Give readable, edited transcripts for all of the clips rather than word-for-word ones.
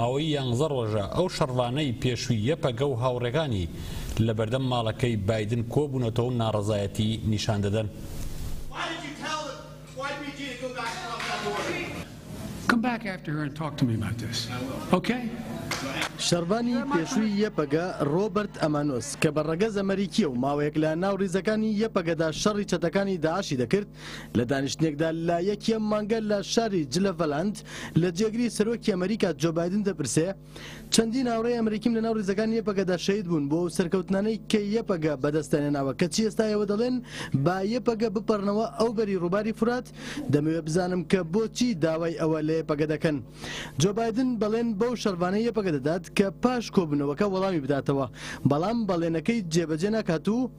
ماوەی یانزە ڕۆژە ئەو شەڕڤانەی پێشووی یەپەگە و هاوڕێکانی لە بەردەم ماڵەکەی بایدن کۆبوونەتەوە و ناڕەزایەتی نیشان دەدەن. شەڕڤانی پێشووی یەپەگە ڕۆبەرت ئەمانۆس کە بە ڕەگەز ئەمەریکییە و ماوەیەک لە ناو ڕیزەکانی یەپەگەدا شەڕی چەتەکانی داعشی دەکرد، لە دانیشتنێکدا لە یەکی ئەم مانگە لە شاری جلەڤلاند لە جێگری سەرۆکی ئەمەریکا جۆ بایدن دەپرسێ، چەندین هاوڕێی ئەمریکیم لەناو ریزەکانی یەپەگەدا شەهید بوون بۆ ئەو سەرکەوتنانەی کە یەپەگە بەدەستیان هێناوە، کەچی ئێستا ئێوە دەڵێن با یەپەگە بپەڕنەوە ئەوبەری رووباری فورات، دەمەوێت بزانم کە بۆچی داوای ئەوە لە یەپەگە دەکەن؟ جۆ بایدن بەڵێن بەو شەڕڤانەی یەپەگە دەدات کە پاش کۆبوونەوەکە وەڵامی بداتەوە، بەڵام بەڵێنەکەی جێبەجێ ناکات و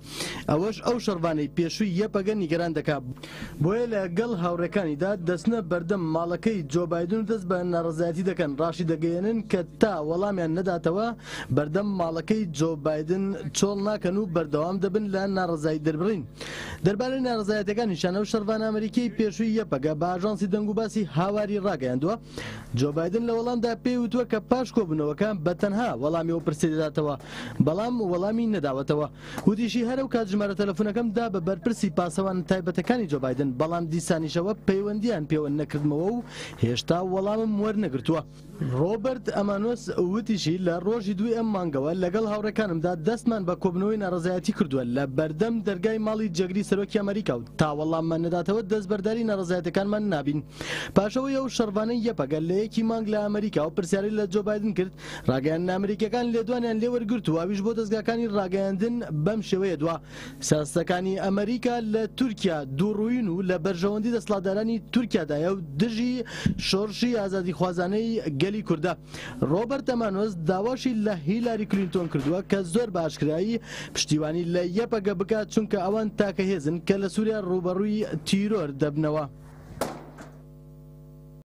ئەوەش ئەو شەڕڤانەی پێشووی یەپەگە نیگەران دەکا، بۆیە لە گەڵ هاوڕێکانیدا دەچنە بەردەم ماڵەکەی جۆ بایدن و دەست بە ناڕەزایەتی دەکەن، ڕاشیدەگەیەنن کە تا وەڵامیان نەداتەوە بەردەم ماڵەکەی جۆ بایدن چۆڵ ناکەن و بەردەوام دەبن لە ناڕەزایی دەربڕین. دەربارەی ناڕەزایەتیەکانیشیان ئەو شەڕڤانە ئەمریکیەی پێشووی یەپەگە بە ئاژانسی دەنگوباسی هاواری ڕاگەیاندووە، جۆ بایدن لە وەڵامدا پێی وتووە کە پاش کۆبوونەوەکە بە تەنها وەڵامی ئەو پرسەی دەداتەوە، بەڵام وەڵامی نەداوەتەوە. وتیشی هەر ئەو کات ژمارە تەلەفونەکەم دا بە بەرپرسی پاسەوانە تایبەتەکانی جۆ بایدن، بەڵام دیسانیشەوە پەیوەندییان پێوە نەکردمەوە و هێشتا وەڵامم وەرنەگرتووە. ڕۆبەرت ئەمانۆس وتیشی لە ڕۆژی دووی ئەم مانگەوە لەگەڵ هاوڕێکانمدا دەستمان بە کۆبوونەوەی ناڕەزایەتی کردووە لە بەردەم دەرگای ماڵی جێگری سەرۆکی ئەمەریکا و تا وەڵاممان نەداتەوە دەستبەرداری ناڕەزایەتیەکانمان نابین. پاش ئەوەی ئەو شەڕڤانەی یەپەگە لە یەکی مانگ لە ئەمەریکاوە پرسیاری لە جۆ بایدن کرد، ڕاگەیاندنە ئەمریکیەکان لێدوانیان لێوەرگرت و ئەویش بۆ دەزگاکانی ڕاگەیاندن بەم شێوەیە دوا، سیاسەتەکانی ئەمریکا لە تورکیا دووڕووین و لە بەرژەوەندی دەسەڵاتدارانی تورکیادایە و دژی شۆڕشی ئازادیخوازانەی گەلی کوردە. ڕۆبەرت ئەمانۆس داواشی لە هیلاری کلینتۆن کردووە کە زۆر بە ئاشکرایی پشتیوانی لە یەپەگە بکات چونکە ئەوان تاکە هێزن کە لە سوریا ڕووبەڕووی تیرۆر دەبنەوە.